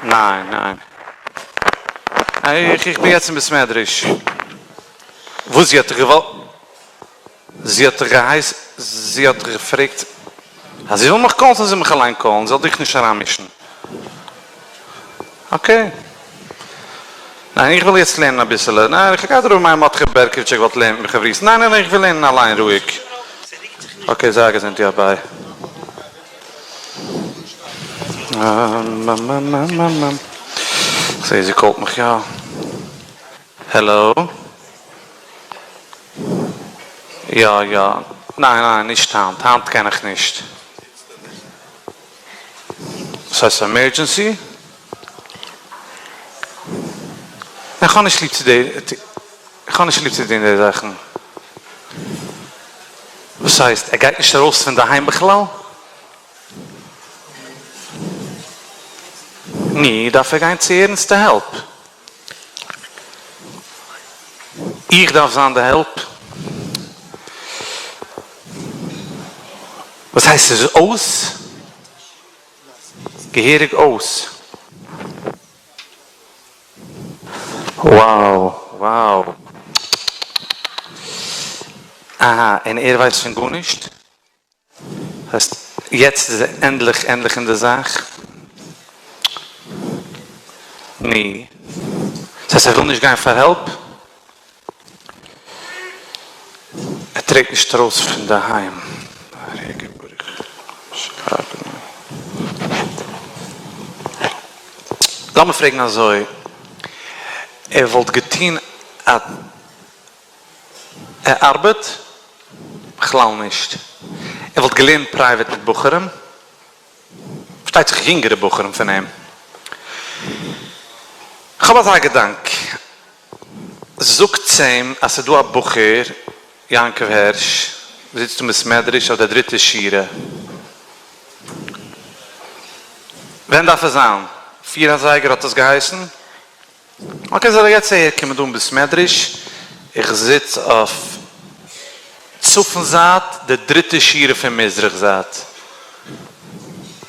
ניין, ניין. איך איך בין יעצט אין בית מדרש. וואס זי האט דיך געוואלט? זי האט דיך געהייסן? זי האט דיך געפרעגט אז זי וויל מיך call ן זאל זי מיך אליין call ן, זאל דיך נישט אריינמישן. Okay. ניין איך וויל יעצט לערנען אביסעלע. ניין איך האב געהאט ר' מאיר מרדכי בערקאוויטש ער געוואלט לערנען מיט מיר חברותא. ניין ניין ניין איך וויל לערנען אליין רואיג. Okay זיי געזונט יא bye. כ'זעה זי call ט מיך יא. העלאו. יא יא. ניין ניין נישט היינט. היינט קען איך נישט. וואס הייסט emergency? איך האב נישט ליב צו די איך האב נישט ליב צו טון די זאכן. וואס הייסט ער גייט נישט ארויס פון דערהיים בכלל? ני, דארף ער גיין צו ערנסטע help. איך דארף זיין די help? וואס הייסט ס'איז אויס? געהעריג אויס? Wow wow. אהא און ער ווייסט פון גארנישט? הייסט יעצט איז ער ענדליך ענדליך אין די זאך? ני. דאס הייסט ער וויל נישט גיין פאר help? ער טרעט נישט ארויס פון די היים. לאמיר פרעגן אזוי, ער וואלט געטון א. ער ארבעט? בכלל נישט. ער וואלט געלערנט private מיט בחורים, פארשטייט זיך יונגערע בחורים פון אים. כ'האב אזא געדאנק, זאגטס אים אז ס'איז דא א בחור יעקב הערש וואס זיצט אין בית מדרש אויף די דריטע שורה. ווען דארף עס זיין? פיר אזייגער האט עס געהייסן? Okay זאל ער יעצט אהער קומען דא אין בית מדרש, איך זיץ אויף צפון זייט די דריטע שורה פון מזרח זייט,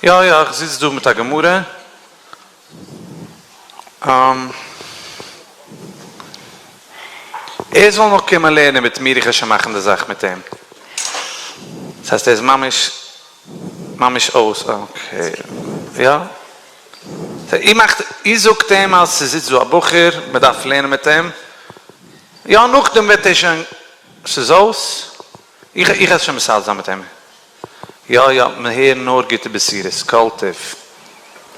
יא יא איך זיץ דא מיט א גמרא, ער זאל נאר קומען לערנען מיט מיר איך וועל שוין מאכן די זאך מיט אים, דאס הייסט ער איז ממש ממש אויס, okay יא. איר מאכט, איר זאגט אים אז ס'זיצט דא א בחור, מ'דארף לערנען מיט אים, יא נאכדעם וועט ער שוין, ס'איז אויס, איך איך וועל שוין מסדר זיין מיט אים, יא יא, מיר הערן נאר גוטע בשורות, כל טוב.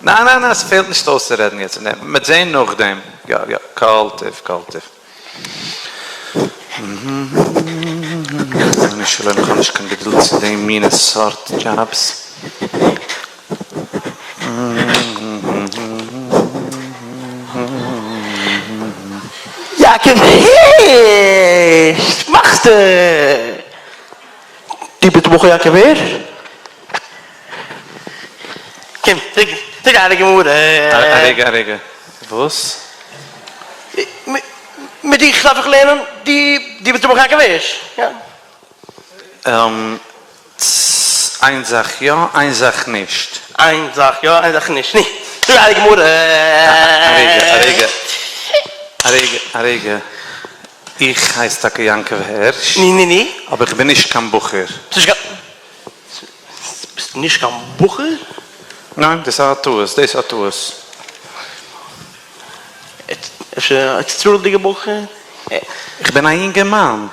ניין ניין ניין, ס'פעלט נישט אויס צו רעדן יעצט פון דעם, מ'וועט זען נאכדעם, יא יא, כל טוב כל טוב. רבונו של עולם איך האב נישט קיין געדולד צו די מינע סארט דזשאבס. יעקב הערש! מאכסטו? דו ביסט בחור יעקב הערש? קום, זאג א גמרא. א רגע א רגע, וואס? מיט דיך דארף איך לערנען? דו ביסט דער בחור יעקב הערש? יא. איין זאך יא, איין זאך נישט. איין זאך יא, איין זאך נישט. נו, זאג א גמרא. א רגע, א רגע, א רגע, א רגע. איך הייס טאקע יעקב הערש. נו, נו, נו. אבער איך בין נישט קיין בחור. ביסט נישט קיין. ביסט נישט קיין בחור? ניין, דאס איז א טעות, דאס איז א טעות. אפשר א ישראל'דיגע בחור? איך בין א יונגערמאן.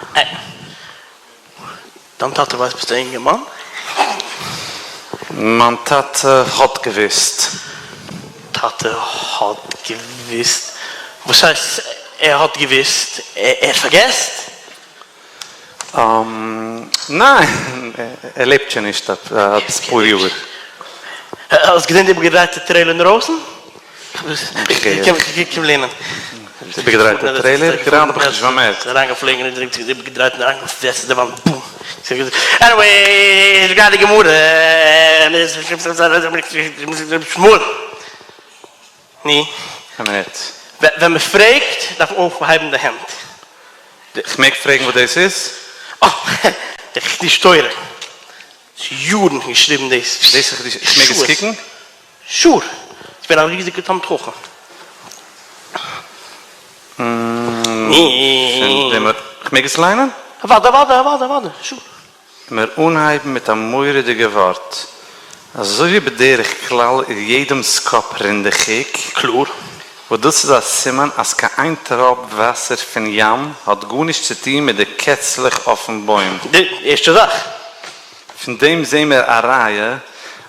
דיין טאטע ווייסט ביסט א אינגערמאן? מיין טאטע האט געוויסט. טאטע האט געוויסט? וואס הייסט ער האט געוויסט? ער פארגעסט? ניין, ער לעבט שוין נישט אפאר יאר. האסט געזען די איבערגעדרייטע trailer אינדרויסן? קום לערנען. איבערגעדרייטע trailer? גראדע האב איך נישט באמערקט. אריינגעפלויגן אין די איבערגעדרייט און אריינגעזעצט אין די וואנט בום. Anyway, זאג די גמרא. שמואל. נו. א מינוט. ווען מען פרעגט דארף מען אויפהייבן די הענט. איך מעג פרעגן וואס דאס איז? אה, די חידוש תורה. ס'איז יארן געשריבן דאס. דאס איז חידוש, איך מעג עס קוקן? Sure. געווען א ריזיגע תלמיד חכם. כ'מעג עס ליינען? אוודאי אוודאי אוודאי אוודאי, sure. מיר אנהייבן מיט א מורא'דיגע ווארט. אזוי ווי בדרך כלל איז יעדעמ'ס קאפ רינדעכיג. קלאר. וואס דאס איז א סימן אז קיין איין טראפ וואסער פון ים האט גארנישט צו טון מיט די קעצלעך אויפן בוים. די ערשטע זאך. פון דעם זעהן מיר א ראיה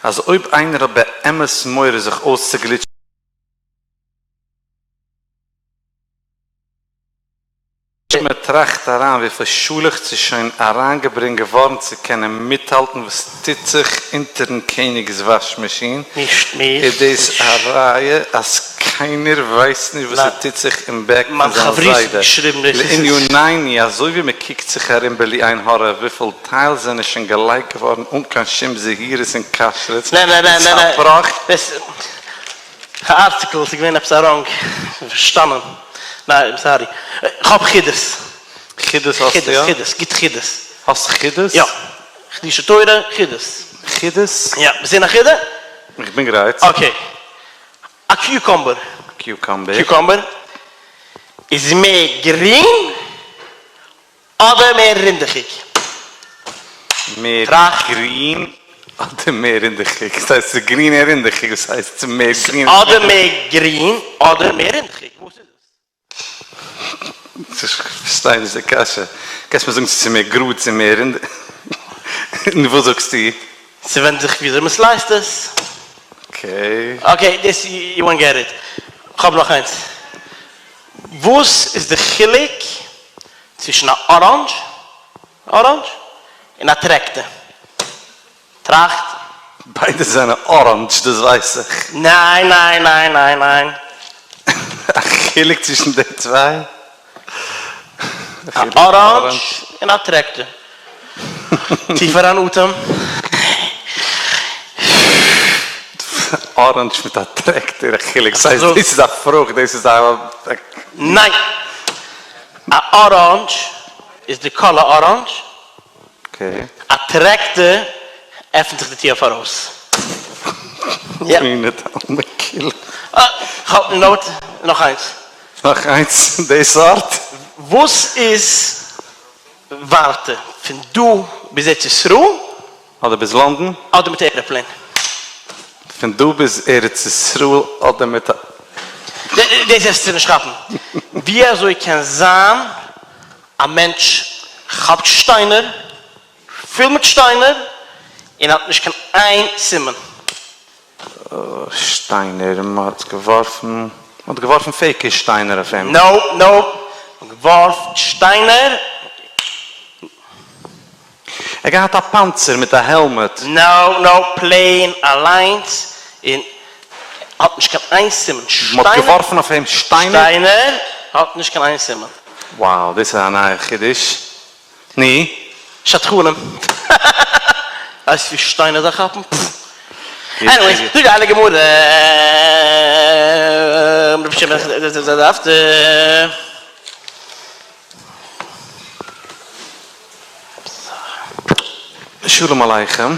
אז אויב איינער האט באמת מורא זיך אויסצוגליטשן, מען טראכט אריין וויפיל שאלעכץ איז שוין אריינגעברענגט געווארן צו קענען מיטהאלטן וואס טוט זיך אונטערן קעניג'ס וואש מאשין, נישט מיך, איז דאס א ראיה אז קיינער ווייסט נישט וואס ס'טוט זיך אין back פון זיין זיידע. לענינינו, אזוי ווי מען קוקט זיך ארום בלי עין הרע וויפיל tiles זענען שוין געלייגט געווארן אן קיין שום זהירות און כשרות, איז א בראך. ארטיקל, ס'איז געווען עפעס א wrong פארשטאנען, ניין sorry, כ'האב חידות. חידות האסטו יא? חידות, גוט חידות. האסט חידות? יא. חידושי תורה, חידות. חידות? יא. ביסט אין א חידה? איך בין גרייט. okay. א cucumber. Cucumber. Cucumber איז מער גרין אדער מער רינדעכיג? מער גרין אדער מער רינדעכיג? וואס הייסט ס'איז גרין און רינדעכיג? וואס הייסט ס'איז מער גרין? אדער מער גרין אדער מער רינדעכיג? וואס איז עס? איך פארשטיי נישט די קשיא. קענסט מיר זאגן צו ס'איז מער גראד צו מער רינדעכיג? נו וואס זאגסטו? ס'ווענדט זיך וויאזוי מ'סלייסט עס. Okay. Okay, דאס you won't get it. כ'האב נאך איינס. וואס איז די חילוק צווישן א orange, orange, און א טרעקטער? טראכט. ביידע זענען orange דאס ווייס איך. ניין ניין ניין ניין ניין. א חילוק צווישן די צוויי? א orange און א טרעקטער. טיפער אן אטעם. Orange מיט א טרעקטער א חילוק? ס'הייסט דאס איז א פרוכט דאס איז א. ניין! א orange איז די color orange. א טרעקטער עפנט זיך די טיר פאראויס. כ'האב note נאך איינס. נאך איינס די סארט? וואס איז ווייטער פון דא ביז ארץ ישראל? אדער ביז לאנדאן? אדער מיט airplane? פון דא ביז ארץ ישראל אדער מיט א. דאס וועסטו נישט כאפן. ווי אזוי קען זיין א מענטש כאפט שטיינער, פול מיט שטיינער, און האט נישט קיין איין סימן? שטיינער, מען האט געווארפן, מען האט געווארפן fake ע שטיינער אויף אים. No no, מען געווארפט שטיינער. ער האט געהאט א פאנצער מיט א helmet. No no, plane אליינס, און האט נישט קיין איין סימן. מען האט געווארפן אויף אים שטיינער? שטיינער, האט נישט קיין איין סימן. Wow, דאס איז א נייע חידוש. ני? שדכנים. ווייסט ווי שטיינער זיי כאפן? Anyways, זאגט די הייליגע גמרא, רבי שמעון שלום עליכם.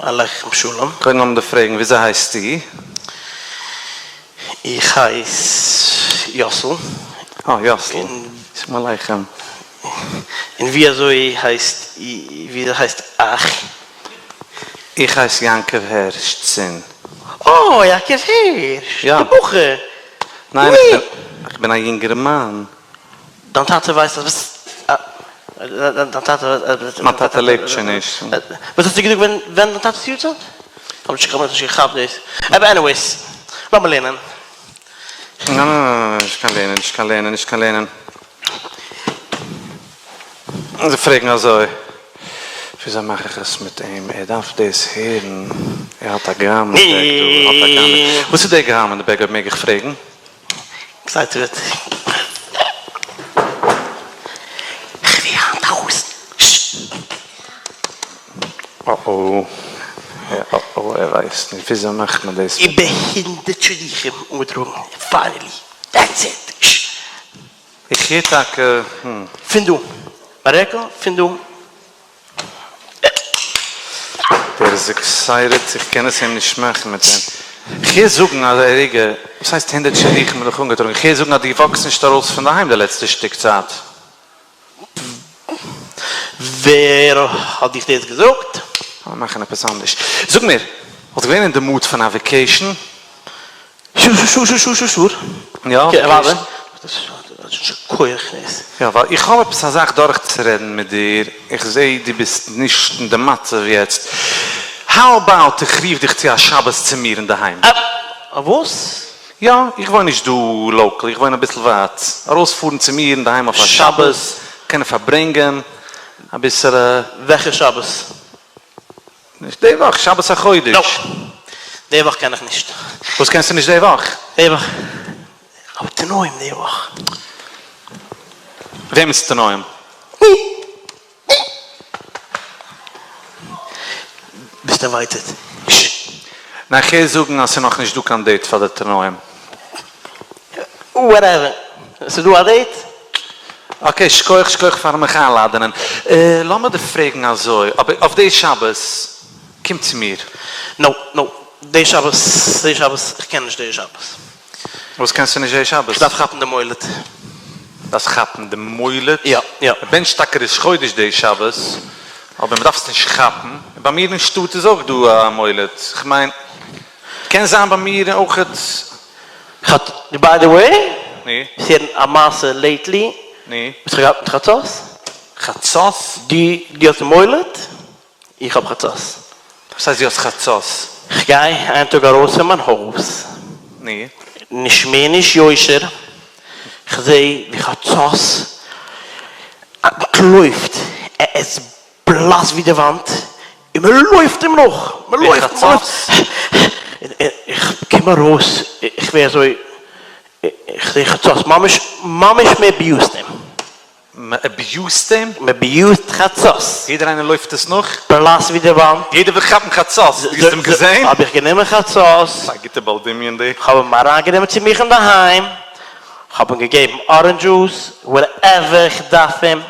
עליכם שלום. קודם לאמיר דיר פרעגן, וויאזוי הייסטו? איך הייס יאסל. אה, יאסל. שלום עליכם. און ווי אזוי הייסט, ווי אזוי הייסט אייך? איך הייס יעקב הערש צין. אה, יעקב הערש! יא. די בחור! ניין, איך בין א יונגערמאן. דיין טאטע ווייסט אז ביסט א. דיין טאטע. מיין טאטע לעבט שוין נישט. וואס האסטו געזאגט ווען דיין טאטע'ס יארצייט? כ'האב נישט כ'האב נישט געכאפט דאס. אבער anyways, לאמיר לערנען. ניין ניין ניין נישט קיין לערנען נישט קיין לערנען נישט קיין לערנען. זיי פרעגן אזוי, וויאזוי מאך איך עס מיט אים? ער דארף דאס הערן, ער האט א גראם אין די bag דא, ער האט א גראם אין. וואס איז דער גראם אין די bag אויב מעג איך פרעגן? Excited. כ'ווי היינט א חתן. אה-או, אה-או, ער ווייסט נישט וויאזוי מאכט מען דאס. איבער 100 שידוכים אנגעטראגן, finally, that's it. איך הער טאקע. פון דא. ברעקל פון דא. דער איז excited, איך קען עס אים נישט מאכן מיט דעם. כ'הער זאגן אז א רגע, וואס הייסט הונדערט שידוכים האב איך אנגעטראגן? כ'הער זאגן אז דו walk סט נישט ארויס פון דערהיים די לעצטע שטיק צייט. ווער האט דיך דאס געזאגט? לאמיר מאכן עפעס אנדערש. זאג מיר, וואלסט געווען אין די mood פון א vacation? Sure sure sure sure sure. יא, vacation. שכוח ניס. יא, ווייל איך האב עפעס א זאך דורכצורעדן מיט דיר, איך זעה דו ביסט נישט אין די מצב יעצט, how about איך רוף דיך צו א שבת צו מיר אינדערהיים? א וואס? יא, איך וואוין נישט דא local, איך וואוין אביסל ווייט, ארויספארן צו מיר אינדערהיים אויף א שבת, קענען פארברענגען אביסעלע. וועלכע שבת? נישט די וואך, שבת החודש. No, די וואך קען איך נישט. וואס קענסטו נישט די וואך? די וואך, איך האב תנאים די וואך. וועמענס תנאים? ביסט invited. ניין כ'הער זאגן אז ס'נאך נישט דא קיין date פאר די תנאים. Whatever. ס'דא א date? Okay, שכוח שכוח פארן מיך איינלאדענען. לאמיר דיר פרעגן אזוי, אבער אויף די שבת, קום צו מיר. No no, די שבת, די שבת, איך קען נישט די שבת. וואס קענסטו נישט די שבת? איך דארף כאפן די מולד. דארפסט כאפן די מולד? יא יא. מ'בענטשט טאקע ראש חודש די שבת, אבער מ'דארף עס נישט כאפן. ביי מיר אין שטאט איז אויך דא א מולד. כ'מיין, קען זיין ביי מיר אויכעט. כ'האט, by the way, נו? הערן א מעשה lately. נו? וואס כ'האב געהאט מיט חצות. חצות? דו דו האסט מולד, איך האב חצות. וואס הייסט דו האסט חצות? כ'גיי איין טאג ארויס פון מיין הויז. נו? נישט מער נישט יושר, כ'זע ווי חצות אנטלויפט, ער איז בלאס ווי די וואנט, און מען לויפט אים נאך, מען לויפט, מען לויפט, איך קום ארויס, איך ווער אזוי, איך זע חצות, ממש, ממש מען abuse ט אים. מען abuse ט אים? מען abuse ט חצות. יעדער איינער לויפט עס נאך? בלאס ווי די וואנט. יעדער וויל כאפן חצות, דו האסט אים געזען? האב איך גענומען חצות. א גוטע בעל דמיון די. כ'האב אים אריינגענומען צו מיך אינדערהיים, כ'האב אים געגעבן orange juice, whatever כ'דארף אים.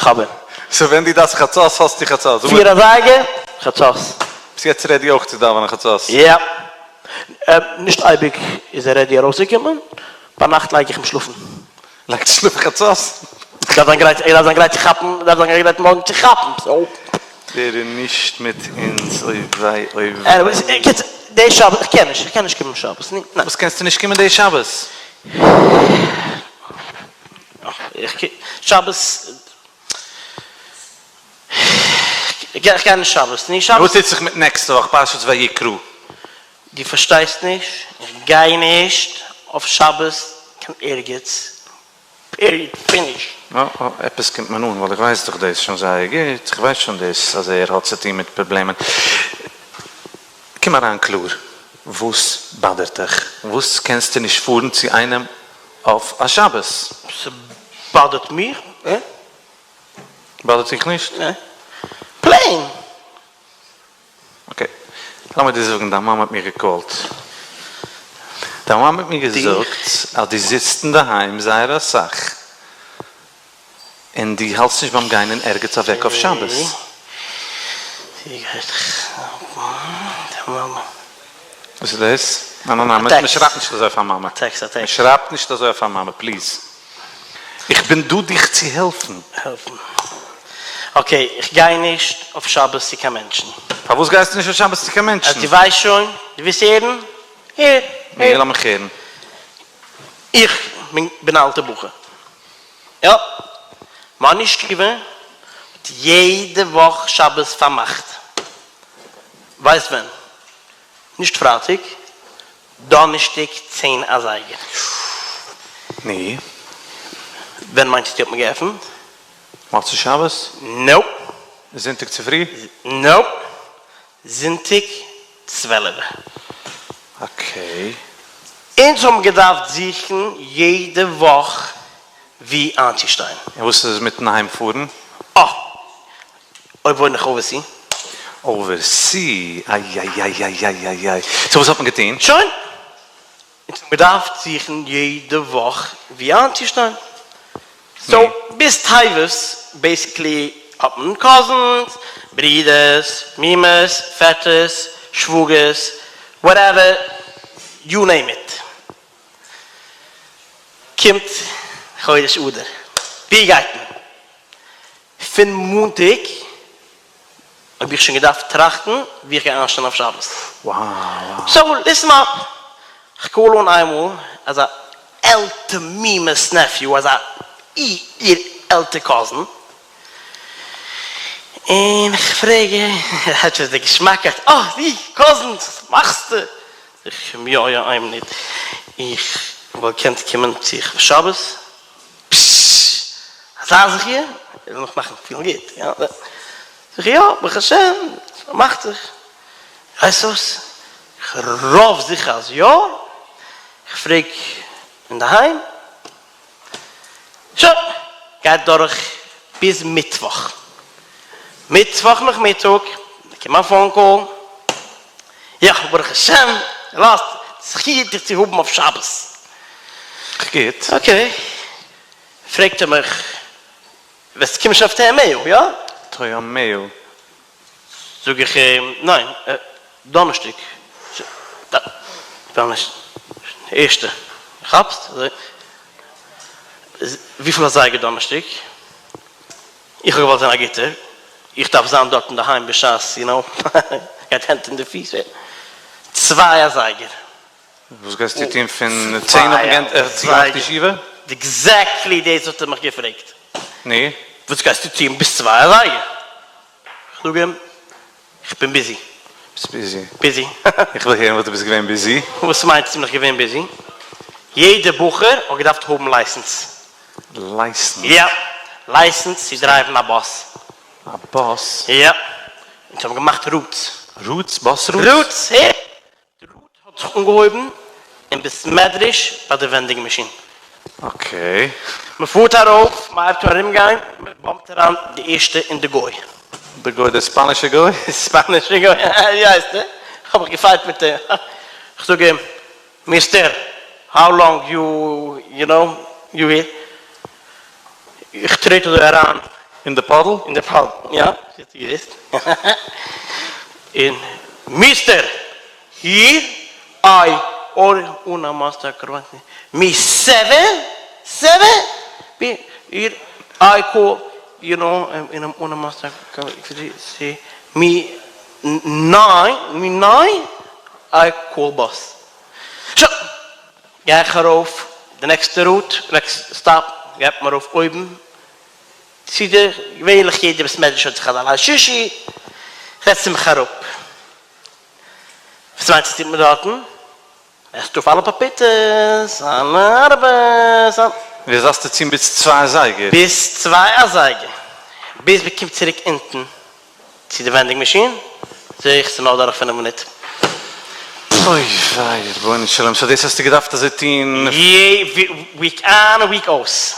כ'האב אים. So ווען דו דארפסט חצות האסטו חצות. פיר אזייגער, חצות. ביסט יעצט ready אויך צו דאווענען חצות? יא. נישט אייביג איז ער ready ארויסצוקומען. ביינאכט לייג איך אים שלאפן. לייגסט שלאפן חצות? איך דארף זיין גרייט, איך דארף זיין גרייט צו כאפן, איך דארף זיין גרייט מארגן צו כאפן, so. דער איז נישט מיט אונז, אוי וויי אוי וויי. קיצור, די שבת, איך קען נישט, איך קען נישט קומען שבת, ניין. וואס קענסטו נישט קומען די שבת? שבת, איך גיי נישט שבת, ני שבת. וואס טוט זיך מיט נעקסטע וואך פרשת ויקרא? דו פארשטייסט נישט, איך גיי נישט אויף שבת קיין ערגעץ, period, finish. אה אה, עפעס קומט מען אן, ווייל איך ווייס דאך דאס שוין זייער גוט, איך ווייס שוין דאס אז ער האט צוטון מיט פראבלעמען. קום אריין קלאר, וואס באדערט דיך? וואס קענסטו נישט פארן צו איינעם אויף א שבת? ס'באדערט מיך? אה? באדערט דיך נישט? נע. Plain. Okay, לאמיר דיר זאגן, דיין מאמע האט מיר גע call ט. דיין מאמע האט מיר געזאגט אז דו זיצט אינדערהיים זייער אסאך, און דו האלטסט נישט ביים גיין אין ערגעץ אוועק אויף שבת. וואס איז דאס? ניין ניין ניין, מען שרייבט נישט אזוי אויף א מאמע. מען שרייבט נישט אזוי אויף א מאמע, please. איך בין דא דיך צו העלפן. העלפן. Okay, איך גיי נישט אויף שבת צו קיין מענטשן. פארוואס גייסטו נישט אויף שבת צו קיין מענטשן? אז דו ווייסט שוין, דו ווילסט הערן? הער, הער. לאמיך הערן. איך בין א אלטע בחור. יא, מיין ישיבה האט יעדע וואך שבת פארמאכט. ווייסט ווען? נישט פרייטאג, דאנערשטאג 10 אזייגער. נו? ווען מיינסטו האט מען געעפנט? מוצאי שבת? Nope. זונטאג צופרי? Nope. זונטאג 12. Okay. אונז האבן געדארפט זוכן יעדע וואך ווי איינצושטיין. און וואס איז מיטן אהיימפארן? אה! אויב וואוין איך overseas. Overseas? איי איי איי איי איי איי איי. So וואס האט מען געטון? שוין! אונז האבן געדארפט זוכן יעדע וואך ווי איינצושטיין. So ביז טבת basically האט מען cousins, ברידערס, מומעס, פעטערס, שוואגערס. Whatever, you name it. קומט חודש אדר, ווי גייט מען? פון מאנטאג האב איך שוין געדארפט טראכטן ווי איך גיי איינשטיין אויף שבת. So listen up, כ'קאל אן איינמאל אזא עלטע מומע'ס nephew, אזא איר עלטע cousin, און כ'פרעג אים, ער האט שוין די געשמאקייט, אה, די cousin, וואס מאכסטו? זאג איך אים, יא יא, איין מינוט, איך וואלט געקענט קומען צו איך אויף שבת? פששש, אזא זכיה? ער וויל מיך מאכן פילן גוט, יא? זאג איך, יא, ברוך השם, ס'מאכט זיך. ווייסט וואס, כ'רוף זיכער אז יא, כ'פרעג אינדערהיים, שוין, גייט דורך ביז מיטוואך. מיטוואך נאכמיטאג באקום א phone call, יא ברוך השם, לאזט זכי' דיך צו האבן אויף שבת. גוט. Okay. פרעגט ער מיך, וועסט קומען שוין אויף טועמיה, יא? טועמיה. זאג איך אים, ניין, דאנערשטאג. דאנערשטאג, ערשטע, כאפסט? אזוי. וויפיל אזייגער דאנערשטאג? איך האב געוואלט זיין א גוטער, איך דארף זיין דארט אינדערהיים בשעת, you know, גייט הענט אין די פיס ווערן. צוויי אזייגער. וואס גייסטו טון פון צען האט מען צוגעמאכט ישיבה? Exactly דאס האט ער מיך געפרעגט. נו? וואס גייסטו טון ביז צוויי אזייגער? איך זאג אים, איך בין busy. ביסט busy? Busy. איך וויל הערן וואס דו ביסט געווען busy. וואס מיינסטו בין איך געווען busy? יעדע בחור האט געדארפט האבן license. License? יא. License צו דרייוון א באס. א באס? יא. אונז האבן געמאכט routes. Routes? Bus routes? Routes, הער! די route האט זיך אנגעהויבן אין בית מדרש ביי די vending machine. Okay. מען פארט ארויף, מען הייבט אן ארום גיין, מען באמפט אריין די ערשטע אין די גוי. די גוי, די ספאנישע גוי? די ספאנישע גוי, ווי הייסט ער? כ'האב מיך געפייט מיט אים, כ'זאג אים, mister, how long you, you know, you here? איך טרעט אזוי אריין. אין די puddle? אין די puddle, יא, האסטו געוואוסט? און mister, here I are una master קרוואנטי me seven seven בי here I call you know una master קרוואנטי me nine me nine I call bus. שוין, גיי איך ארויף די נעקסטע route, next stop, גייט מען ארויף אויבן צו די, געווענליך יעדע בית מדרש האט זיך אזא ליל שישי, זעצט מיך אראפ, וואס מיינסטו טוט מען דארטן? עסט אויף אלע פאפיטעס, אלע ארבעס, אלע. ווי זאלסטו טון ביז צוויי אזייגער? ביז צוויי אזייגער, ביז מען קומט צוריק אונטן צו די vending machine, זעה איך ס'איז נאר דורך פינף מינוט. אוי וויי, רבונו של עולם, so דאס האסטו געדארפט אזוי טון? Week איין און week אויס.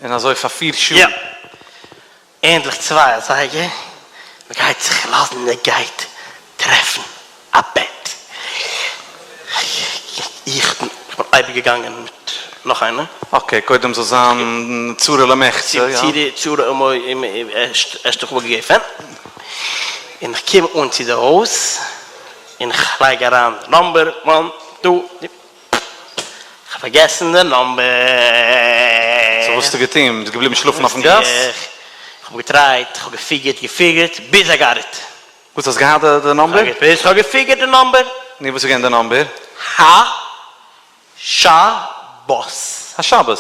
און אזוי פאר פיר שעה? יא. ענדליך צוויי אזייגער, מען גייט זיך לאזן, מען גייט טרעפן א בעט. איך בין אייביג געגאנגען מיט נאך איינער. Okay, קודם זאל זיין צרה למחצה, יא. צרה ערשט איך געגעבן. און איך קום אן צו די הויז, און איך לייג אריין number one two three. כ'האב פארגעסן די number. So וואס האסטו געטון? ביסט געבליבן שלאפן אויפן גאס? כ'האב געטרייט, כ'האב געפיגערט, געפיגערט, ביז I got it. וואס, האסט געהאט די number? ביז כ'האב געפיגערט די number. נו, וואס איז געווען די number? ה שבת. השבת.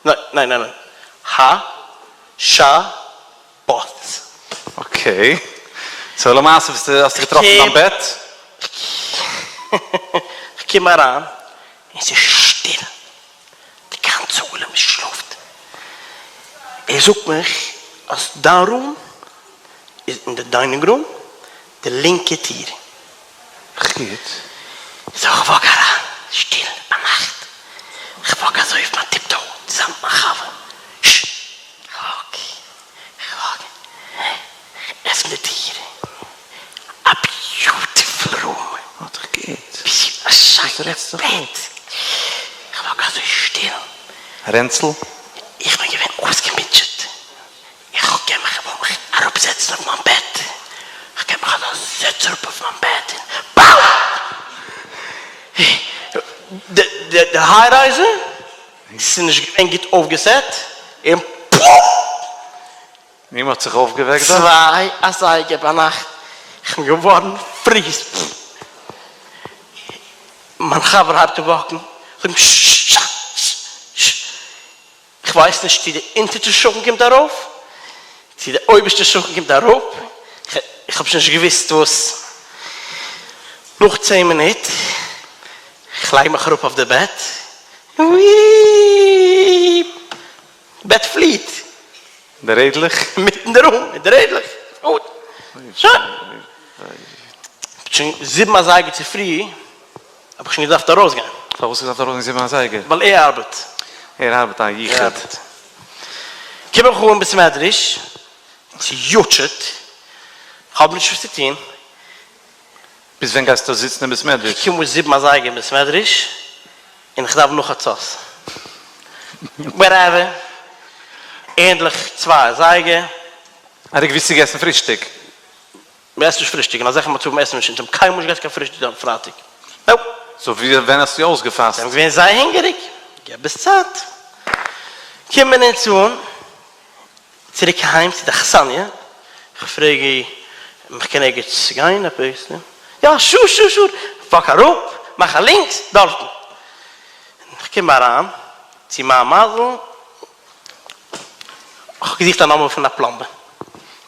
ניין, ניין, ניין. ה שבת. Okay. So למעשה ביסטו, האסטו געטראפן דיין בעט? כ'קום אריין און ס'איז שטיל, די גאנצע עולם שלאפט, ער זאגט מיך אז דיין room איז אין די dining room, די לינקע טיר. גוט. So כ'וואק אריין, שטיל ביינאכט, כ'וואק אזוי אויף מיין tiptoe צוזאמען מיט מיין חבר, ש. כ'וואק, כ'וואק, כ'עפן די טיר, א beautiful room. האט דיך גוט. א שיינע בעט. כ'וואק אזוי שטיל. רענצל? איך בין געווען אויסגעמוטשעט. איך קען מיך וואלט מיך אראפזעצן אויף מיין בעט. כ'קען מיך אזא זעץ אראפ אויף מיין בעט און באו! די high riser ס'איז נישט געווען גוט אויפגעסעט און פאפ! נו, מ'האט זיך אויפגעוועקט דארט? צוויי אזייגער ביינאכט, כ'בין געווארן freeze. מיין חבר הייבט אן walk ן, כ'זאג אים ששש ששש. כ'ווייס נישט צו די אונטערשטע שכן קומט ארויף, צו די אויבערשטע שכן קומט אראפ, כ'האב שוין נישט געוואוסט וואס. נאך צען מינוט, כ'לייג מיך אראפ אויף די בעט, וויפ! בעט פליעט. די רעדלעך? מיטן די room, מיט די רעדלעך. גוט. שוין. שוין זיבן אזייגער צופרי האב איך שוין געדארפט ארויסגיין. פארוואס געדארפט ארויסגיין זיבן אזייגער? ווייל ער ארבעט. ער ארבעט א יחוד. קום איך אן בית מדרש, צעיוטשעט, כ'האב נישט וואס צו טון. ביז ווען גייסטו זיצן אין בית מדרש? כ'קום אן זיבן אזייגער אין בית מדרש, און כ'דאוון נאך חצות. Whatever. ענדליך צוויי אזייגער. אריק ווי האסטו געגעסן פרישטאג? מ'עסט נישט פרישטאג, אין אזעלכע מצבים עסן מיר נישט, אונז האבן קיינמאל נישט געהאט קיין פרישטאג אויף פרייטאג. Nope. So ווי ווען האסטו אויסגעפאסט? זיי זענען געווען זייער הונגעריג, געב עס צייט. קומען אונז אן צוריק אהיים צו די אכסניא, כ'פרעג איר אם כ'קען ערגעץ גיין עפעס, יא sure sure sure, walk אראפ, מאך א לינקס, דארטן. כ'קום אריין, צו מיין מזל, כ'האב געזוכט א נאמבער פון א plumber.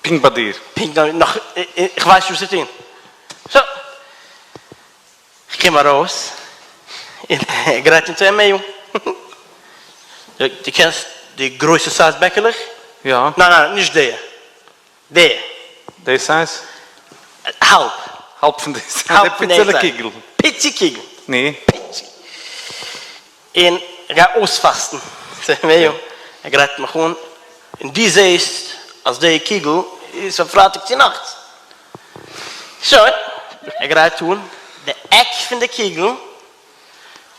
פונקט ביי דיר? פונקט ביי מיר, נאך, איך ווייס נישט וואס צו טון. סא, כ'קום ארויס, און ער גרייט אונז צו מעיל. דו קענסט די גרויסע size בעקעלעך? יא. ניין ניין, נישט די. די. די size? האלב. האלב פון די size? די פיצעלע קוגל. פיצי קוגל. נו? פיצי. און איך גיי אויספאסטן. ער גרייט מיך אן, און דו זעסט אז די קוגל איז פון פרייטאג צו נאכטס. שוין, ער גרייט אן די עק פון די קוגל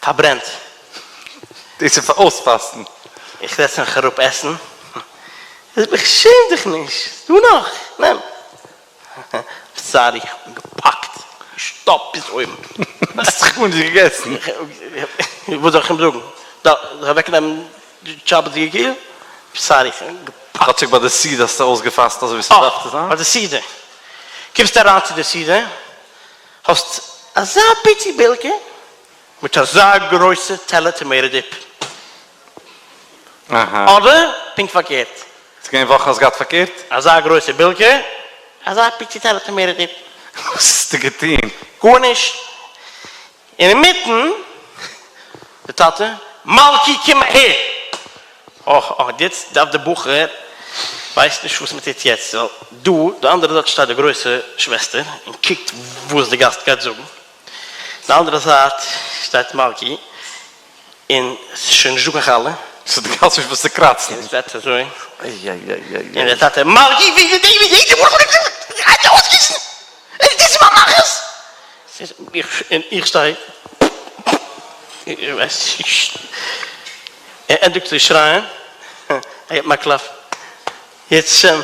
פארברענט. דאס איז פאר אויספאסטן. איך זעץ מיך אראפ עסן, ער זאגט מיך שעם דיך נישט, ס'דא נאך, נעם. Sorry, איך בין געפאקט, געשטאפט ביז אויבן. האסט דאך גארנישט געגעסן. וואס זאל איך אים זאגן? זאל איך אוועקנעמען די שבת'דיגע קוגל? Sorry, איך בין געפאקט. כאטשיג ביי די סעודה האסטו אויסגעפאסט אזוי ווי ס'דארף צו זיין? אה, ביי די סעודה. קומסטו אריין צו די סעודה, האסט אזא פיצי בילקע מיט אזא גרויסע טעלער tomato dip. אהא. אדער פונקט פארקערט. ס'איז געווען וואכן האסט געהאט פארקערט? אזא גרויסע בילקע, אזא פיצי טעלער tomato dip. וואס האסטו געטון? גארנישט. אינמיטן די טאטע, מלכי קום אהער! אך אך יעצט דארף די בחור ווייסט נישט וואס מ'טוט יעצט ווייל דא די אנדערע זייט שטייט די גרויסע שוועסטער און קוקט וואס די גאסט גייט זאגן, די אנדערע זייט שטייט מלכי און ס'איז שוין נישט דא קיין חלה. ס'איז די גאסט נישט וואס צו קראצן. און ס'ווערט אזוי. און די טאטע, מלכי ווי איז די ווי גייט אויסגיסן? איז דאס מיין נחת? און איך שטיי, איך ווייס נישט, ער ענדיגט צו שרייען, ער געבט מיר א קלאפ, יעצט שם,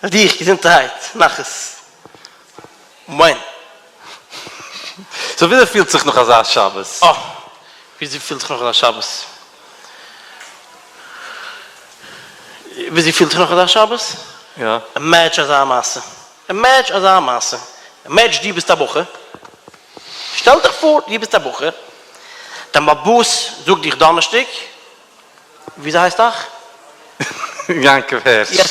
אויף דיך, געזונטערהייט, נחת, ווען? So וויאזוי פילט זיך נאך אזא שבת? אה, וויאזוי פילט זיך נאך אזא שבת? וויאזוי פילט זיך נאך אזא שבת? יא. Imagine אזא מעשה. Imagine אזא מעשה. Imagine דו ביסט א בחור. שטעל דיך פאר דו ביסט א בחור. דיין באבאס זאגט דיך דאנערשטאג, וויאזוי הייסט אייך? יעקב הערש. Yes.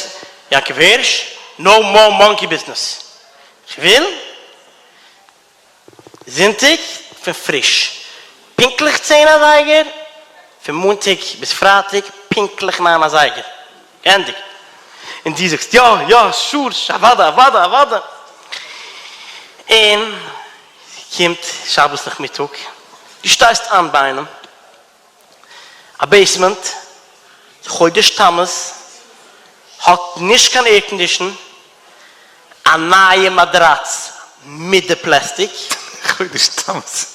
יעקב הערש, no more monkey business. כ'וויל זונטאג פון פריש פונקטליך צען אזייגער, פון מאנטאג ביז פרייטאג פונקטליך ניין אזייגער. געענדיגט. און דו זאגסט יא יא sure אוודאי אוודאי אוודאי. און קומט שבת נאכמיטאג, דו שטייסט איין ביי איינעם, א basement, חודש תמוז, האט נישט קיין air condition, א נייע מאדראץ מיט די פלעסטיק. חודש תמוז.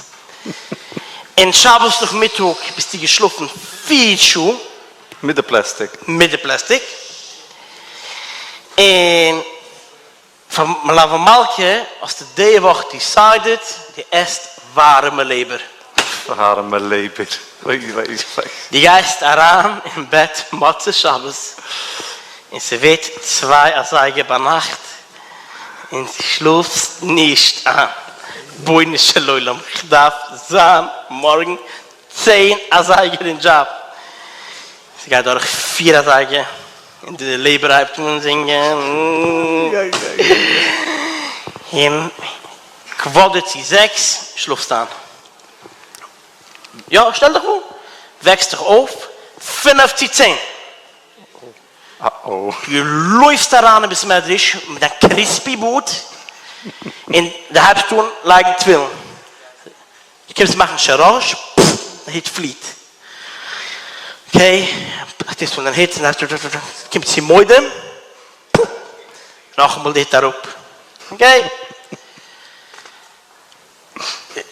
און שבת נאכמיטאג ביסטו געשלאפן פיר שעה. מיט די פלעסטיק. מיט די פלעסטיק. און פאר מלוה מלכה האסטו די וואך decided דו עסט ווארעמע לעבער. ארעמע לעבער. אוי וויי וויי. דו גייסט אריין אין בעט מוצאי שבת און ס'ווערט צוויי אזייגער ביינאכט און שלאפסט נישט איין, רבונו של עולם כ'דארף זיין מארגן צען אזייגער אין דזשאב, ס'גייט דורך פיר אזייגער און די לעבער הייבט אן זינגען און quarter צו זעקס שלאפסט איין. יא, שטעל דיך פאר, וועקסט דיך אויף פינף צו צען, דו לויפסט אריין אין בית מדרש מיט דיין crispy בארד און דו הייבסט אן לייגן תפילין, דו קומסט מאכן של ראש, פפפ, די הוט פליט, okay, טוסט אן דיין הוט, קומט צו מודים, פפפ, נאכאמאל די הוט אראפ, okay.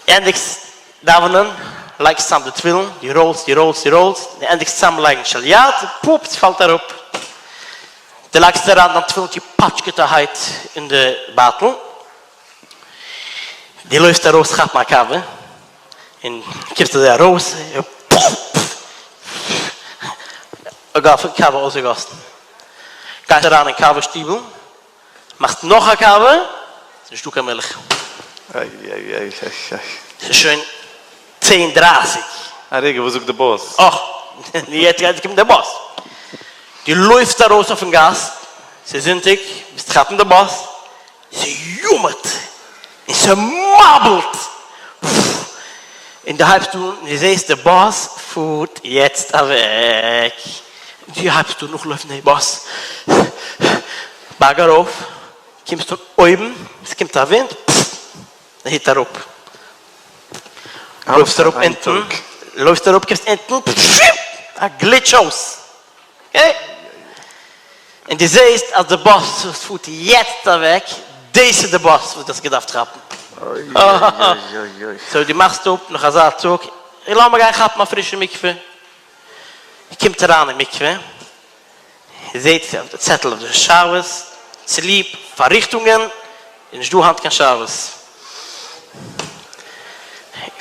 ענדיגסט דאווענען, לייגסט צאם די תפילין, דו roll סט, דו roll סט, דו roll סט, דו ענדיגסט צאם לייגן של יד, פופ, ס'פאלט אראפ. דו לייגסט אריין דיין תפילין צופאטשקעטערהייט אין די בייטל, דו לויפסט ארויס כאפן א קאווע, און קומסט אזוי ארויס, און פופ! קאווע אויסגעגאסן. גייסט אריין אין קאווע שטיבל, מאכסט נאך א קאווע, ס'איז נישטא קיין מילך. איי איי איי איי איי. ס'איז שוין צען דרייסיג. א רגע, וואס זאגט די באס? אה, יעצט גייט קומען די באס. דו לויפסט ארויס אויפן גאס, ס'איז זונטאג, ווילסט כאפן די באס, ס'יאמערט און ס'מבול'ט, און דו הייבסט אן, דו זעסט די באס פארט יעצט אוועק, דו הייבסט אן נאכלויפן די באס, בארג ארויף, קומסט אן אויבן, ס'קומט א ווינט, פפפ, די הוט אראפ, לויפסט אראפ אונטן, לויפסט אראפ קומסט אונטן, פפפ, א גליטש אויס, okay, און דו זעסט אז די באס וואס פארט יעצט אוועק, דאס איז די באס וואס דו האסט געדארפט כאפן. so דו מאכסט אפ נאך אזא טאג, לאמיר גיין כאפן א פרישע מקווה. קומט אריין אין מקווה, זעט אויף די צעטל אויף די showers, צוליב פארריכטונגען איז נישט דא היינט קיין showers.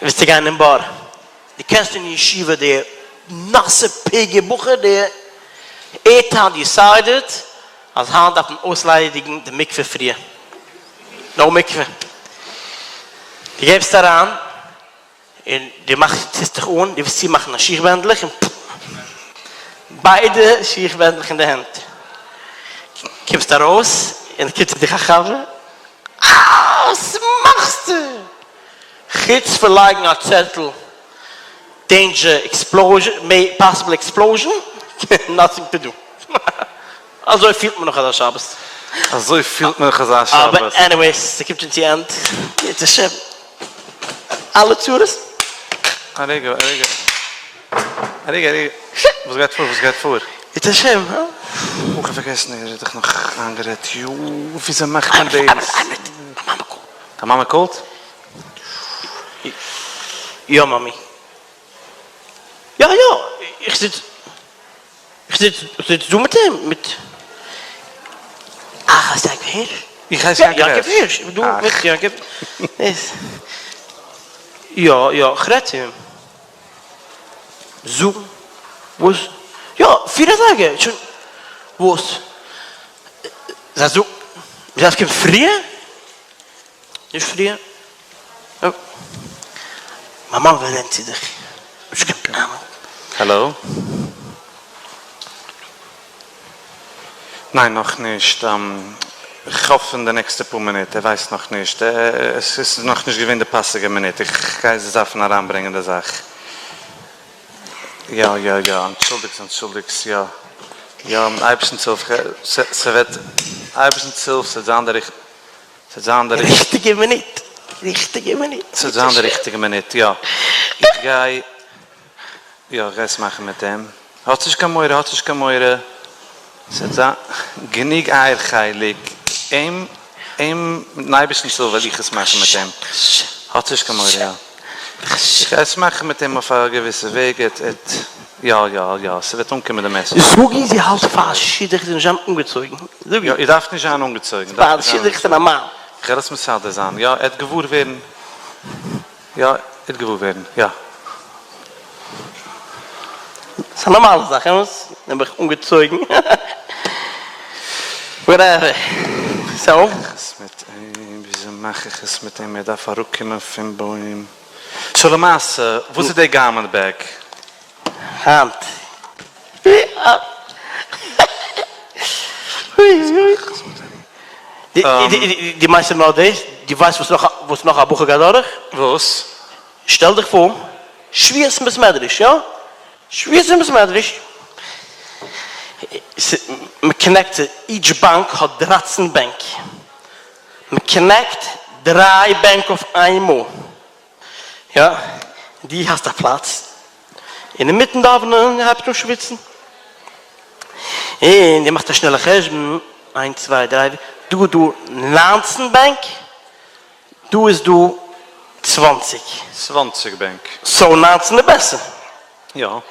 ווילסטו גיין אין בור? דו קענסט אין ישיבה די נאסע פיגע בחור די ער האט decided אז היינט דארף מען אויסליידיגן די מקווה פריער. no מקווה. דו געבסט אריין און דו מאכסט טוסט דיך אן, דו ווילסט צומאכן א שיך בענדלעך און פ. ביידע שיך בענדלעך אין די הענט. קומסט ארויס און קומט צו דיך א חבר, אה! וואס מאכסטו? חוץ פון לייגן א צעטל danger explosion, possible explosion, nothing to do. אזוי פילט מען נאך אזא שבת. אזוי פילט מען נאך אזא שבת. אבער anyways, ס'קומט שוין צו end, אם ירצה השם. אלע צרות. א רגע, א רגע. א רגע, א רגע. וואס גייט פאר? וואס גייט פאר? ירצה השם, הא? אוי, כ'האב פארגעסן, ער האט דאך נאך איינגערעדט. יו, וויאזוי מאכט מען דאס? איין מינוט, מיין מאמע call ט. דיין מאמע call ט? יא מאמי. יא יא, איך זיץ איך זיץ זיץ דא מיט אים מיט אך הייסט יעקב הירש? איך הייס יעקב הירש. יעקב הירש, איך בין דא מיט יעקב הירש. יא יא, איך רעד צו אים. זאגן וואס? יא, פיר אזייגער, שוין וואס? זיי זאגן, מ'דארף קומען פריער? נישט פריער? מיין מאמע וויל רעדן צו דיך. נישט קיין פראבלעם. האלא? ניין נאכנישט, כ'האף אין די נעקסטע פאר מינוט, ער ווייסט נאכנישט, עס איז נאכנישט געווען די פאסיגע מינוט, איך גיי דארפן אריינברענגען די זאך. יא יא יא, אנטשולדיגטס אנטשולדיגטס, יא יא, מיטן אייבערשטנ'ס הילף, ס'וועט, אייבערשטנ'ס הילף ס'וועט זיין די ס'וועט זיין די ריכטיגע מינוט, ריכטיגע מינוט. ס'וועט זיין די ריכטיגע מינוט, יא. איך גיי, יא, איך גיי עס מאכן מיט אים. האטס נישט קיין מורא, האטס נישט קיין מורא. ס'וועט זיין גענוג אייער חלק. אים, אים, מיטן אייבערשטנ'ס הילף וועל איך עס מאכן מיט אים. האטס נישט קיין מורא, יא. איך גיי עס מאכן מיט אים אויף א געוויסע וועג, עט, עט, יא, יא, יא, ס'וועט אנקומען די message. זאג איר זי האלט פאר א שידוך זי זאל נישט זיין אנגעצויגן, זאג איר. יא, איר דארפט נישט זיין אנגעצויגן, פאר א שידוך פון א מאן. כ'וועל עס מסדר זיין, יא, ער וועט געוואר ווערן, יא, ער וועט געוואר ווערן, יא. ס'איז א נארמאלע זאך, אמת? נעבעך אנגעצויגן. Whatever. So. איך עס מיט אים? וויאזוי מאך איך עס מיט אים? ער דארף אראפקומען פון בוים. So למעשה, וואס איז די garment bag? היינט. דו מיינסט נאר דאס? דו ווייסט וואס נאך א בחור גייט דורך? וואס? שטעל דיך פאר, שבועות אין בית מדרש, יא? שבועות אין בית מדרש, מען connect, each באנק האט 13 בענק, מען connect דריי בענק אויף איינמאל, יא? דו האסט א פלאץ, און אינמיטן דאווענען הייבסטו אן שוויצן, און דו מאכסט א שנעלע חשבון, איינס צוויי דריי, דא איז דא 19 בענק, דא איז דא 20. 20 בענק. So 19 איז בעסער. יא. און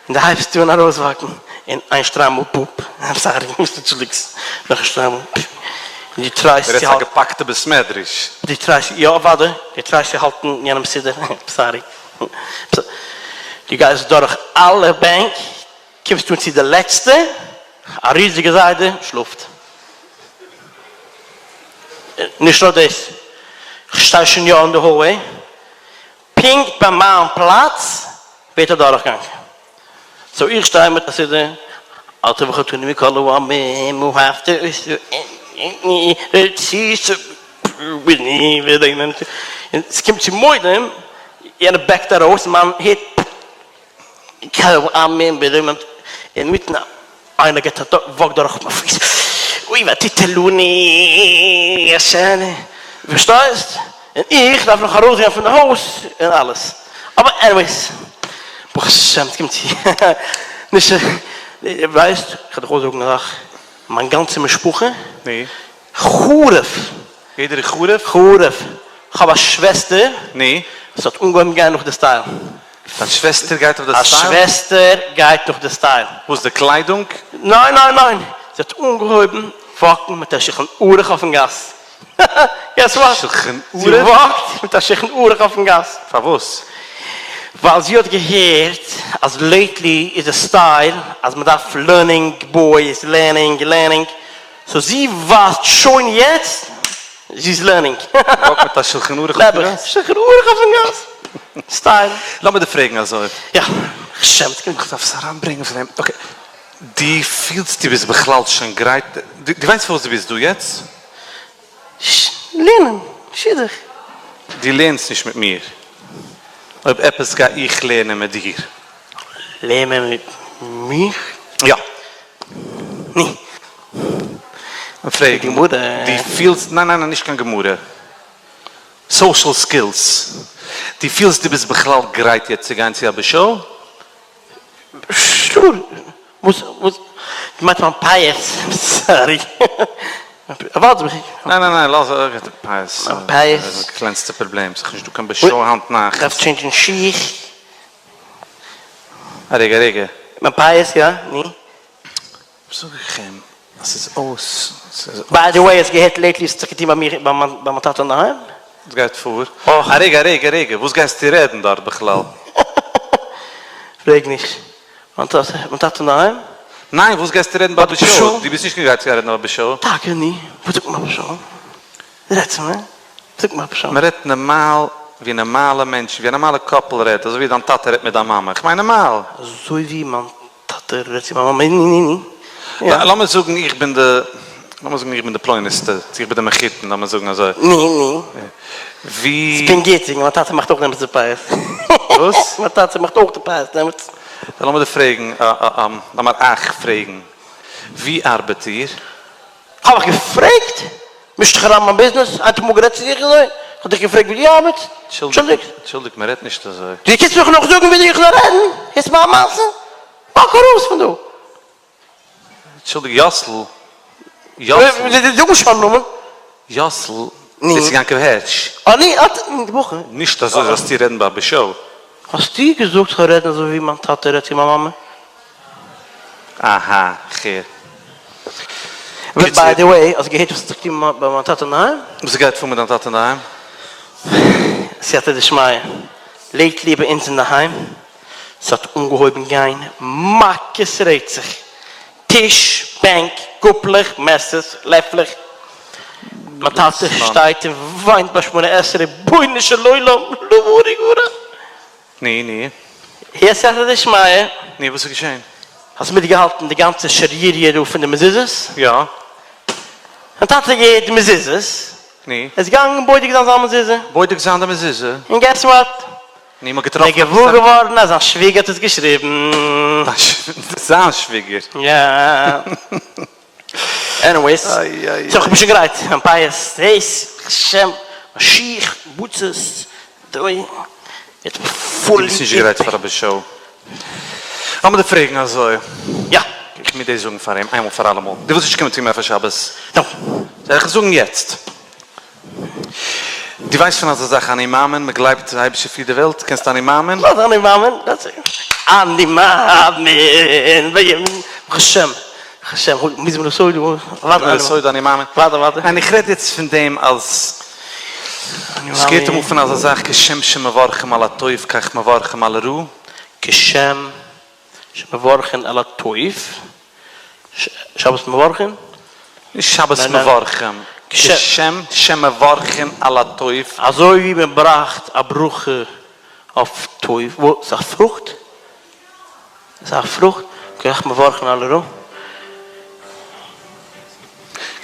דו הייבסט אן ארויסוואקן, און איין שטריימל פופ, I'm sorry, אנטשולדיגסט, נאך א שטריימל פופ, און דו try סט רעדסט צו א האלטן. געפאקטע בית מדרש. דו try סט, יא אוודאי, דו try סט צו האלטן יענעם סידור, sorry. דו גייסט דורך אלע בענק, קומסט אן צו די לעצטע, א ריזיגע זיידע שלאפט. נישט נאר דאס, כ'שטיי שוין יא אין די hallway, פונקט ביי מיין פלאץ ווערט א דורכגאנג. So איך שטיי מיט א סידור, אתה בחרתנו מכל העמים, ואהבת און ס'קומט צו מודים, יענער back ט ארויס, מיין הערט כל העמים ברוממות, אינמיטן איינער געט א walk דורך מיין פיס, אוי ותתלני השם, פארשטייסט? און איך דארף נאך ארויסגיין פון די הויז און אלעס, אבער anyways, ברוך השם ס'קומט צו, נישט, ווייסט, כ'וועל דיך אויסזאגן א זאך, מיין גאנצע משפחה, חרוב! יעדער איז חרוב? חרוב! כ'האב א שוועסטער נו? וואס האט אנגעהויבן גיין נאך די style. דיין שוועסטער גייט אויף די א style? שוועסטער גייט נאך די style. וואס, די קליידונג? ניין ניין ניין! זי האט אנגעהויבן walk ן מיט א שולחן ערוך אויפן גאס. Guess what? שולחן זי ערוך? walk ט מיט א שולחן ערוך אויפן גאס. פארוואס? ווייל זי האט געהערט אז lately איז די style אז מ'דארף learning boys learning learning, so זי ווייזט שוין יעצט זי איז learning. Walk מיט א שולחן ערוך אויפן גאס? שולחן ערוך אויפן גאס. Style. לאמיר דיר פרעגן אזוי. יא, כ'שעם זיך. איך דארף עס אריינברענגען פון דעם. Okay. דו פילסט דו ביסט בכלל שוין גרייט? דו ווייסט פארוואס דו ביסט דא יעצט? לערנען, שידוך. דו לערנסט נישט מיט מיר. אויב עפעס גיי איך לערנען מיט דיר. לערנען מיט מיך? יא. נו. און פרעגן. גמרא. דו פילסט, ניין ניין ניין נישט קיין גמרא. Social skills. דו פילסט דו ביסט בכלל גרייט יעצט צו גיין צו א באשאו? Sure. וואס וואס? דו מיינסט מיין פיאות? Sorry. אוודאי. ניין ניין ניין לאז די פיאות. מיין פיאות. איז די קלענסטע פראבלעם. ס'איז נישטא קיין באשאו היינט נאכט. כ'דארף change ן שיך. א רגע א רגע. מיין פיאות יא? נו? וואס זאג איך אים? אז ס'איז אויס. By the way האסט געהערט lately ס'האט זיך געטון ביי מיר ביי מיין טאטע אינדערהיים? וואס גייט פאר? א רגע א רגע א רגע, וואס גייסטו רעדן דארט בכלל? פרעג נישט. מיין טאטע אינדערהיים? ניין, וואס גייסטו רעדן ביי די show? דו ביסט נישט גרייט צו רעדן ביי די show. טאקע ני? וואס זאגט מען ביי די show? רעד צו מיר. וואס זאגט מען ביי די show? מען רעדט נארמאל ווי נארמאלע מענטשן, ווי א נארמאלע couple רעדט, אזוי ווי דיין טאטע רעדט מיט דיין מאמע. איך מיין נארמאל. אזוי ווי מיין טאטע רעדט צו מיין מאמע. ני ני ני. לאמיר זאגן איך בין די, לאמיר זאגן איך בין די פלונית'טע, צו איך בין די מחותן, לאמיר זאגן אזוי. ני ני. ווי. ס'קען גוט זיין, מיין טאטע מאכט אויך דעמאלטס די פיאות. וואס? מיין טאטע מאכט אויך די פיאות דעמאלטס. לאמיר דיר פרעגן, לאמיר אייך פרעגן, ווי ארבעט איר? האב איך געפרעגט? מישט דיך אריין אין מיין ביזנעס? איינער האט אמאל גערעדט צו דיך אזוי? כ'האב דיך געפרעגט ווי דו ארבעטסט? אנטשולדיגט. אנטשולדיגט, מען רעדט נישט אזוי. דו קומסט מיך נאך זאגן ווי איך זאל רעדן? הערסט מיין מעשה? Walk ארויס פון דא! אנטשולדיגט, יאסל. יאסל. זאג נישט מיין נאמען. יאסל, דאס איז יעקב הערש. אה ני, אט די בחור. נישט אזוי זאלסטו רעדן ביי א באשאו. האסטו געזאגט כ'זאל רעדן אזוי ווי מיין טאטע רעדט צו מיין מאמע? אהא, כ'הער. By the way, האסט געהערט וואס האט זיך געטון ביי מיין טאטע אינדערהיים? וואס גייט פאר מיט דיין טאטע אינדערהיים? סייעתא דשמיא, Lately ביי אונז אינדערהיים. ס'האט אנגעהויבן גיין מכות רצח, טיש, בענק, גאפלעך, מעסערס, לעפלעך, מיין טאטע שטייט און וויינט ביי שמונה עשרה, רבונו של עולם, למה נגרע? נו, נו. יעצט סייעתא דשמיא. נו, וואס איז געשען? האסט מיטגעהאלטן די גאנצע שערוריה דא פון די מזוזות? יא. מיין טאטע האט געהערט די מזוזות. נו. ער איז געגאנגען בודק זיין זיין מזוזה. בודק זיין די מזוזה. און guess what? נו, מ'האט געטראפן ער איז געוואר געווארן אז זיין שוויגער האט עס געשריבן. זיין שוויגער? יא. Anyways. So כ'בין שוין גרייט. מיין פאות, דאס, שם, שיך, בוטסעס, דוי, יעצט fully. דו ביסט נישט גרייט פאר א show. לאמיר דיר פרעגן אזוי. יא. איך מוז דאס זאגן פאר אים איינמאל פאר אלעמאל. דו ווילסט נישט קומען צו מיר פאר שבת? No. זאל איך עס זאגן יעצט? דו ווייסט פון אזא זאך אני מאמין, מען גלייבט די אייבערשטער פירט די וועלט, קענסט אני מאמין? וואס אני מאמין? אני מאמין ברוך השם, ברוך השם, מזמור לתודה, מזמור לתודה אני מאמין. ווארט ווארט. ניין איך רעד יעצט פון דעם אז עס געהערט אמאל פון אזא זאך כשם שמברכים על הטוב כך מברכים על הרע. כשם שמברכים על הטוב, שבת מברכים? נישט שבת מברכים, כשם שמברכים על הטוב. אזוי ווי מען בראכט א ברכה אויף טוב, וואס? ס'איז א פרוכט? ס'איז א פרוכט? כך מברכים על הרע.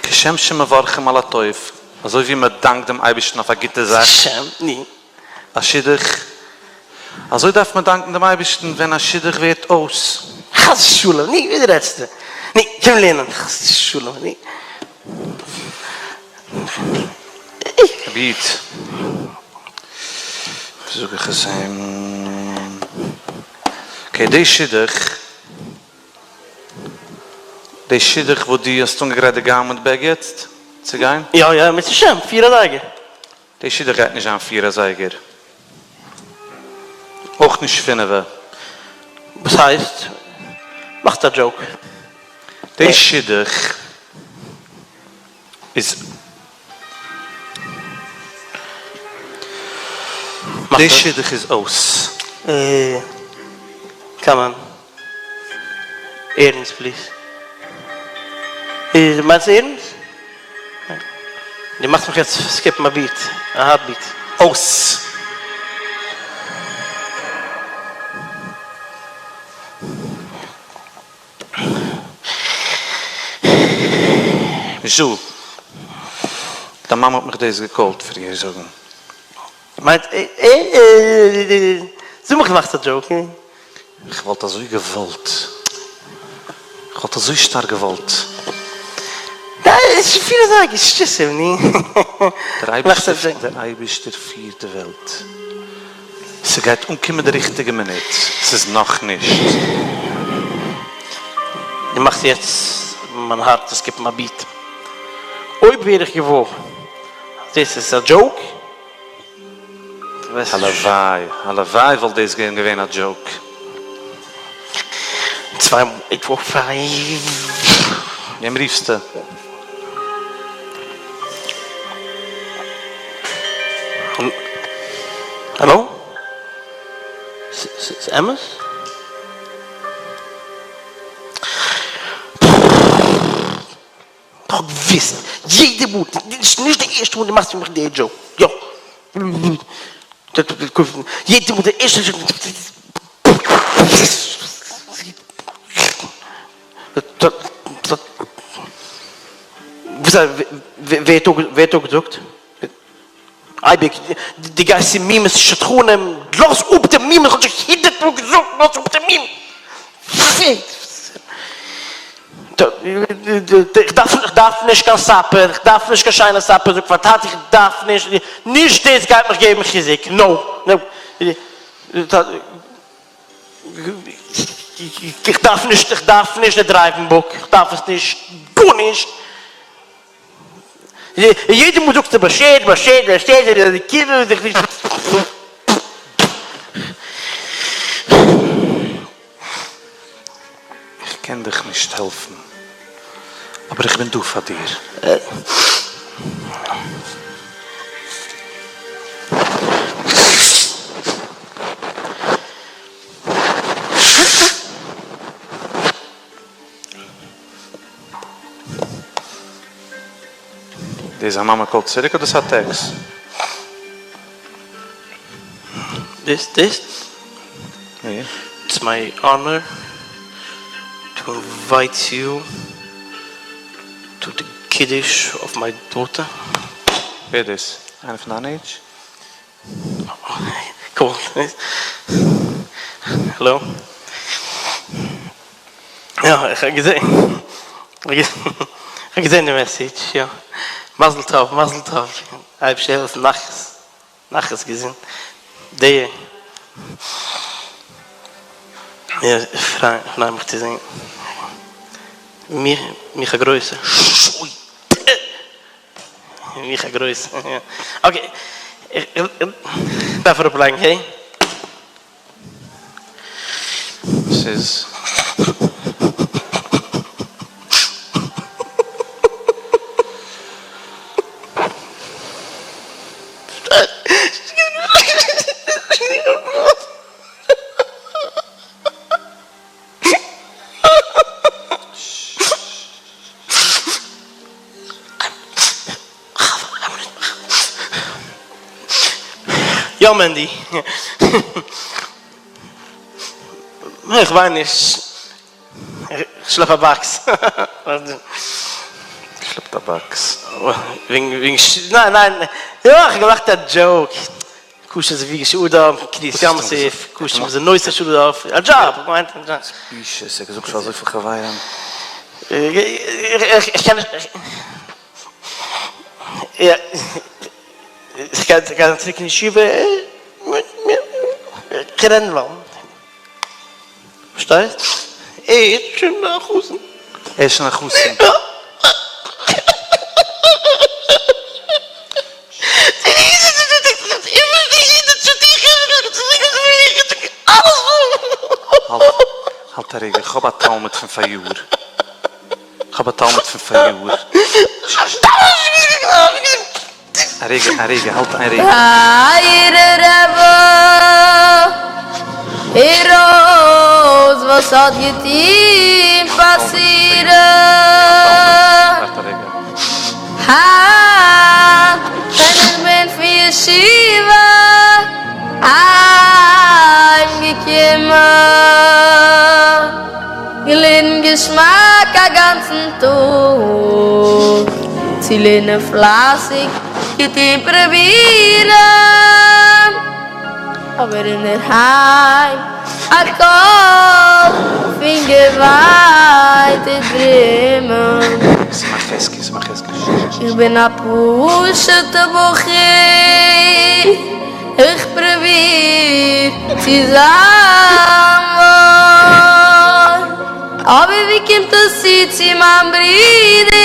כשם שמברכים על הטוב, אזוי ווי מען דאנקט דעם אייבערשטן אויף א גוטע זאך. כשם, נו. א שידוך, אזוי דארף מען דאנקן דעם אייבערשטן ווען א שידוך ווערט אויס. חס ושלום, נו, ווי רעדסטו? נו, קום לערנען, חס ושלום, נו. רבי איד, זאג איך עס אים, okay, די שידוך, די שידוך וואס דו האסט אנגעגרייט די garment bag יעצט צו גיין? יא יא, אם ירצה השם, פיר אזייגער. די שידוך גייט נישט זיין פיר אזייגער. אויך נישט פינעווע. וואס הייסט? מאכסט א joke? די שידוך איז. די שידוך איז אויס. Come on. ערנסט please. מיינסט ערנסט? דו מאכסט מיך יעצט skip ן א beat, א heartbeat. אויס! נישטא. דיין מאמע האט מיך דאס גע call ט פריער זאגן. מיינט זאג מיך מאכסט א joke? איך וואלט אזוי געוואלט. איך וואלט אזוי שטארק געוואלט. עס איז פיל אזא געשטיסעל ני. דער אייבערשטער פירט די וועלט. ס'גייט אנקומען די ריכטיגע מינוט. ס'איז נאכנישט. דו מאכסט יעצט מיין הארץ skip ן א beat. אויב ווער איך געוואר אז דאס איז א joke. הלוואי, הלוואי וואלט דאס געווען געווען א joke. צוויי eight four five. וועם רופסטו? האלא? ס'איז אמת? כ'האב געוויסט יעדע מאל, נישט די ערשטע מאל דו מאכסט פון מיך די joke, יא, יעדע מאל די ערשטע ווער האט אפגעזאגט? אייביג, דו גייסט צו מימות שדכנים, לאז אפ די מימות, כ'האב שוין הונדערט מאל געזאגט לאז אפ די מימות. איך דארף נישט קיין supper, איך דארף נישט קיין שיינע supper, זאג פאר טאטי איך דארף נישט, נישט דאס גייט מיך געבן חיזוק, no, איך דארף נישט, איך דארף נישט די driving book, איך דארף עס נישט, גארנישט. יעדע מאל זאגסטו באשערט באשערט באשערט די קינדער זיך נישט. איך קען דיך נישט העלפן, אבער איך בין דא פאר דיר. דאס זיין מאמע call ט צוריק אדער ס'איז א טעקסט? דאס דאס? It's my honor to invite you to the kiddush of my daughter. ווער דאס? איינער פון דיין עידזש? Cool. Hello. יא, איך האב געזען. איך האב געזען די message, יא. מזל טוב, מזל טוב. אייבערשטער העלפן נחת, נחת געזונט. די. יא, איך פריי מיך צו זען. מיך, מיך א גרויסע. מיך א גרויסע. Okay. איך דארף אראפלייגן, okay? ס'איז. יא מענדי. איך וויין נישט. איך שלעפ א box. שלעפט א box. וועגן ניין ניין. יא איך האב געמאכט א joke. כשר זיווג שאדם, קריעת ים סוף, כשר מזונות שאדם, א דזשאב, איך מיין א דזשאב. בושות, ער האט געזאגט פאר אזויפיל חברים. איך קען נישט, איך גיי צוריק אין ישיבה, איך רעד ווייל, פארשטייסט? ער איז שוין א חתן. ער איז שוין א חתן. האלט א רגע, איך האב א תלמיד פון פאריאר. איך האב א תלמיד פון פאריאר. א רגע, א רגע, האלט איין רגע. טייערע רבי, הער אויס וואס האט געטון פאסירן. ווארט א רגע. היינט ווען איך בין פון ישיבה אהיים געקומען, געלערנט געשמאק א גאנצן טאג, צו לערנען פלייסיג געטון פרובירן, אבער אינדערהיים א קול פון געוויין טוט ברומען. איך בין א פשוטע בחור, איך פרוביר צו זיין וואויל, אבער ווי קומט עס צו צו מיין ברודער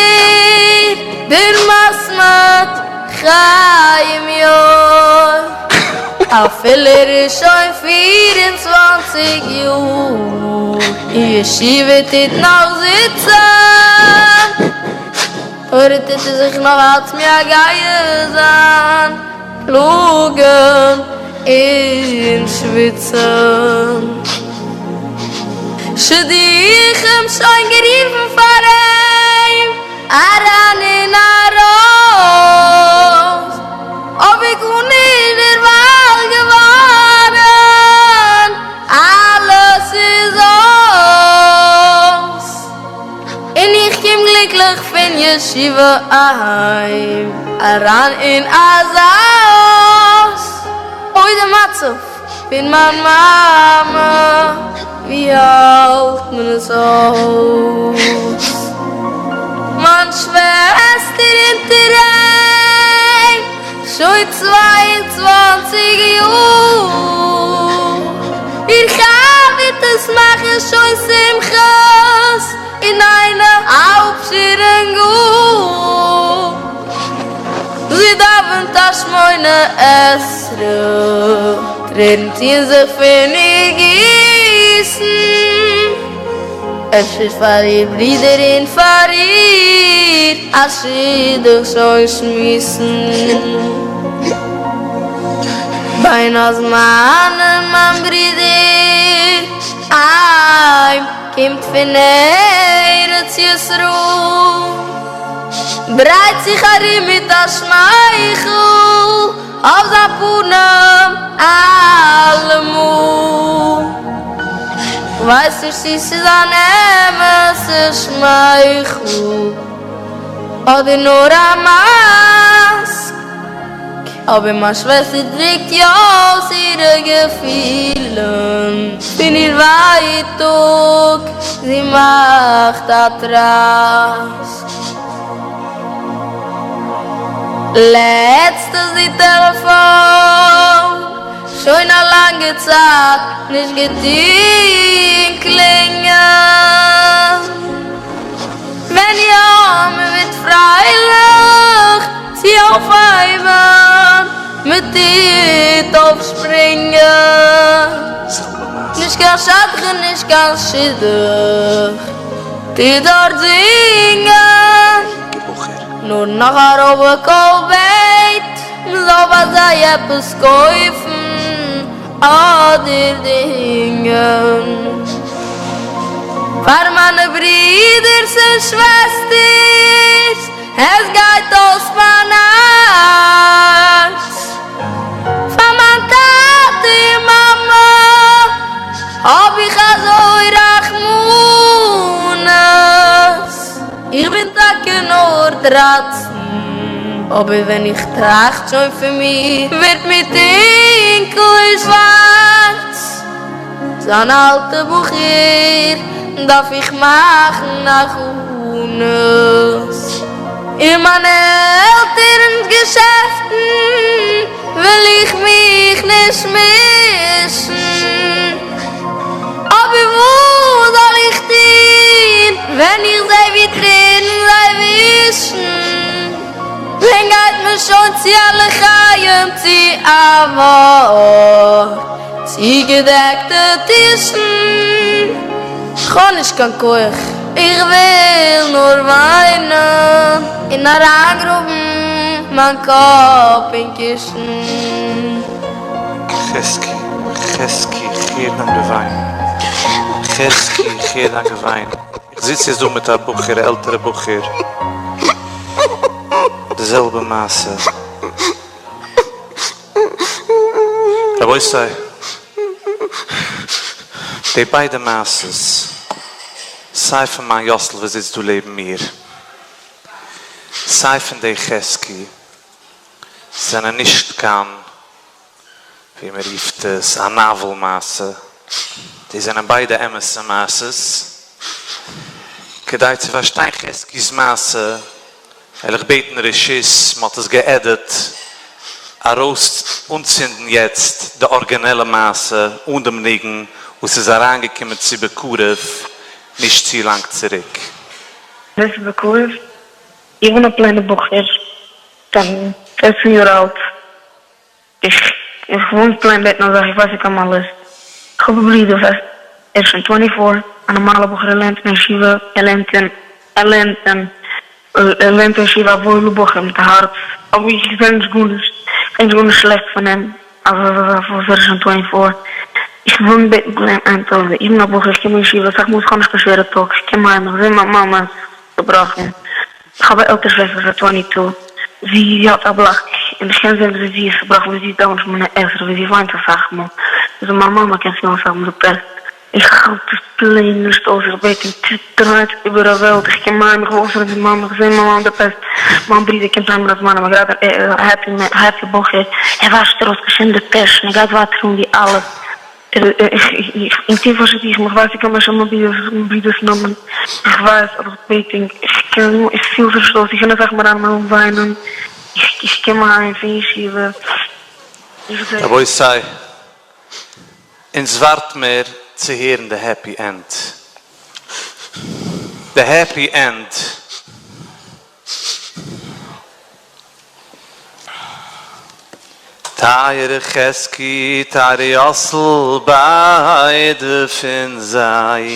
דער מתמיד חיים יואל, אפילו ער איז שוין 24 יאר אין ישיבה טוט נאך זיצן, תורה טוט ער זיך נאך אלץ מייגע זיין, פלאגן און שוויצן. שידוכים שוין גערופן פאר אים, אריין און ארויס, אבער גארנישט דערווייל געווארן, אלעס איז אויס, און איך קום גליקליך פון ישיבה אהיים, אריין אין אזא הויז, אוי די מצב פון מיין מאמע, ווי האלט מען עס אויס? מיין שוועסטער אונטער אים, שוין 22 יאר, איר חבר'טעס מאכן שוין שמחות אין איינע האלב גאר. זי דאווענט א שמונה עשרה, טרערן טוען זיך פון איר גיסן, אפשר פאר איר ברודער און פאר איר א שידוך שוין שמועסן. בין הזמנים מיין ברודער אהיים קומט פון ארץ ישראל. דרייט זיך ארום מיט א שמייכל אויף זיין פנים אלעמאל. כ'ווייס נישט צו ס'איז אן אמת'ע שמייכל אדער נאר א מאסק, אבער מיין שוועסטער דרוקט יא אויס אירע געפילן פון איר ווייטאג, זי מאכט א טראסק. לעצטנס די טעלעפאן שוין א לאנגע צייט נישט געטון קלינגען, ווען יא מען ווערט פרייליך צו אויפהייבן מען טוט אויפשפרינגען, נישט קיין שדכן נישט קיין שידוך טוט דארט זינגען, נאר נאך א ראבא קאל בעט מ'זאל ביי זיי עפעס קויפן אדער דינגען. פאר מיינע ברידערס און שוועסטערס, עס גייט אויס מיין הארץ. פאר מיין טאטע און מאמע האב איך אזוי רחמנות. איך בין טאקע נאר דרייצן, אבער ווען איך טראכט שוין פון מיר ווערט מיר טונקל און שווארץ. צו אן אלטע בחור דארף איך מאכן הכנות, אין מיינע עלטערנס געשעפטן וויל איך מיך נישט מישן, אבער וואס זאל איך טון ווען איך זע ווי טרערן זיי ווישן? ווען גייט מען שוין צו א לחיים צו א ווארט צוגעדעקטע טישן? כ'האב נישט קיין כח, איך וויל נאר וויינען און אריינגראבן מיין קאפ אין קישן. חזקי, חזקי, איך הער דיין געוויין. חזקי, איך הער דיין געוויין. איך זיץ יעצט דא מיט א בחור, א עלטערע בחור, די זעלבע מעשה. רבותי, די ביידע מעשות, סיי פון מיין יאסל וואס זיצט דא לעבן מיר, סיי פון די חזקי, זענען נישט קיין, ווי מען רופט עס, א novel מעשה, די זענען ביידע אמת'ע מעשות. כדי צו פארשטיין חזקי'ס מעשה וועל איך בעטן רשות, מען האט עס גע edit ט, ארויס אנצינדן יעצט די ארגינעלע מעשה אן דעם ניגון וואס איז אריינגעקומען צו בקרוב נישט צו לאנג צוריק. ווער ס'איז בקרוב? איך בין א plain ע בחור, קיין פערצן יאר אלט, איך איך וויל plain בעטן א זאך, איך ווייס נישט קיין מעלות, איך האב א ברודער וואס הייסט ער איז שוין twenty four, א נארמאלע בחור ער לערנט אין ישיבה, ער לערנט אין ער לערנט אין ער לערנט אין ישיבה א וואוילע בחור מיט א הארץ, אבער איך זעה נישט גארנישט, איך זעה נישט גארנישט שלעכט פון אים, אז אז אז אז וואס ער איז שוין twenty four, איך וויל אים בעטן plain איין טובה, איך בין א בחור איך קום אין ישיבה אסאך מאל איך האב נישט קיין שווערע טאג, איך קום אהיים איך זעה מיין מאמע איז צובראכן, איך האב א עלטערע שוועסטער וואס איז twenty two, זי האט א בלאק, און איך קען זען וויאזוי זי איז צובראכן, ווי זי דאווענט שמונה עשרה, ווי זי וויינט אסאך מאל, וויאזוי מיין מאמע קען פילן אסאך מאל depressed, איך האלט עס plain נישט אויס, איך בעט אים, טוט דרייט איבער א וועלט, איך קום אהיים, איך וויל אויסרעדן צו מאמע, איך זע מיין מאמע depressed, מיין ברודער קומט אהיים מן הזמן, ער גראדע איז א happy happy בחור, ער וואשט ארויס קיין שום depression, ער גייט ווייטער אן ווי אלעס. אין טיף פשוט איך מיך ווייס איך קען שוין מיין ברודער'ס נאמען איך ווייס אבער איך בעט ענק איך קען איך פיל זיך נישט אויס איך קען אסאך מאל אריין וויינען איך קום אהיים פון ישיבה איך זע. רבותי, אונז ווארט מיר צו הערן די happy end. די happy end. טייערע חזקי טייערע יאסל ביידע פון זיי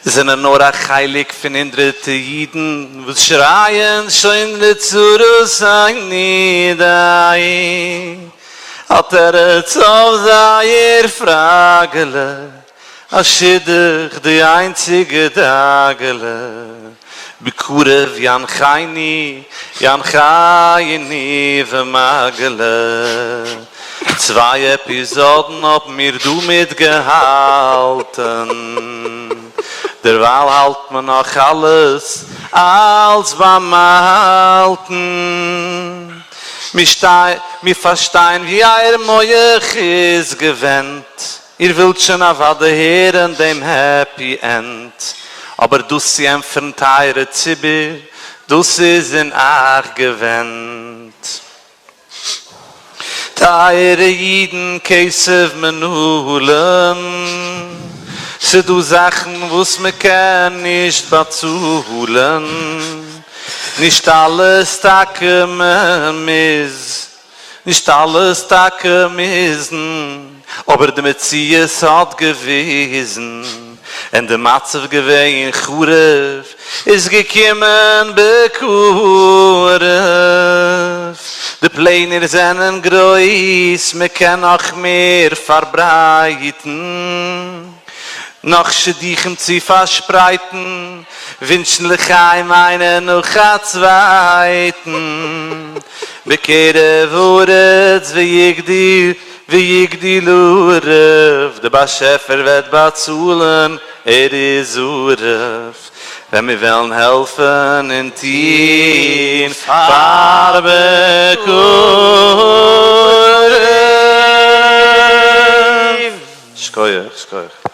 זענען נאר א חלק פון הונדרעטע אידן וואס שרייען שוין לצרותינו די א תירוץ אויף זייער פראגעלע א שידוך די איינציגע דאגה'לע. בקרוב ינחני ינחני ומגלה. צוויי עפיזאדן האבן מיר דא מיטגעהאלטן. דערווייל האלט מען נאך אלעס אלס ביים אלטן. מיר פארשטייען ווי אייער מח איז געווענדט. איר ווילט שוין אוודאי הערן דעם happy end. אבער דאס צו ענטפערן טייערע ציבור, דאס איז אין אייך געווענדט. טייערע אידן כסף מנהלים, ס'דא זאכן וואס מ'קען נישט באצאלן, נישט אלעס טאקע מ'מוז, נישט אלעס טאקע מוזן, אבער די מציאות האט געוויזן, און די מצב געווען חרוב, איז געקומען בקרוב, די פלענער זענען גרויס, מען קען נאך מער פארברייטן, נאך שידוכים צו פארשפרייטן, ווינטשן לחיים איינער נאך א צווייטן, בקרב הארץ ויגדיל ויגדילו רב, דער באשעפער וועט באצאלן, ער איז ערב, ווען מיר וועלן העלפן און טון פאר בקרוב. שכוח שכוח.